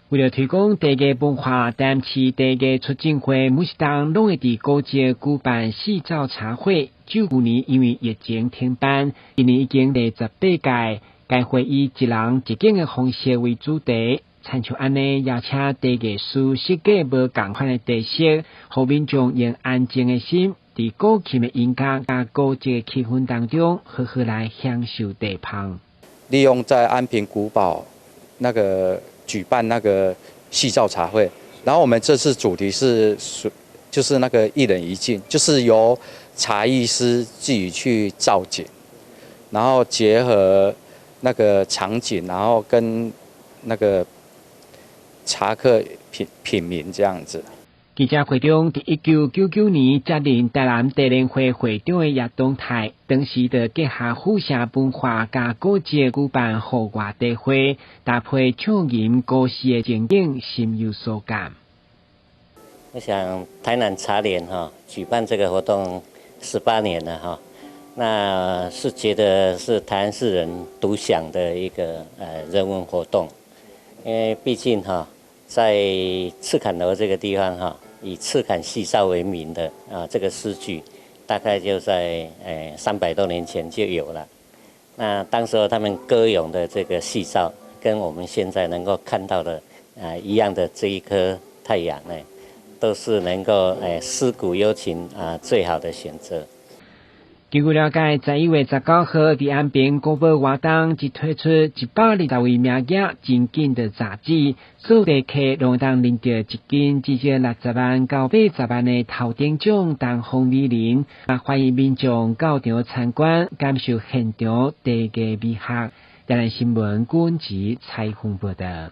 為了推廣茶藝文化，台南市茶藝促進會每一冬攏會佇古蹟舉辦夕照茶會。舊年因為疫情停辦，今年已經第18屆。該會以一人一景的方式為主題，親像按呢邀請茶藝師設計無仝款的茶室，予民眾用安靜的心，佇古琴的音樂佮古蹟的氣氛當中，好好來享受茶芳。利用在安平古堡那個舉辦那個夕照茶會，然後我們這次主題是就是那個一人一鏡，就是由茶藝師自己去造景，然後結合那個場景，然後跟那個茶客品品茗這樣子。記者會中，佇1999年接任台南茶聯會會長的葉東泰，當時就結合府城文化佮古蹟舉辦戶外茶會，搭配暢吟古詩的情景，心有所感。我想台南茶聯哈舉辦這個活動18年了哈，那是覺得是台南市人獨享的一個人文活動，因為畢竟哈在赤崁樓這個地方哈，以赤崁夕照為名的啊，這個詩句大概就在300多年前就有了。那當時候他們歌詠的這個夕照，跟我們現在能夠看到的啊一樣的這一顆太陽呢，都是能夠思古幽情啊最好的選擇。根據了解，11月19號，佇安平古堡活動，就推出120位名額，真緊的雜誌，所有茶客攏會當拎著一斤至少60萬到80萬的頭等獎東方美人，嘛歡迎民眾到場參觀，感受現場茶藝美學。台南新聞軍籍採訪報道。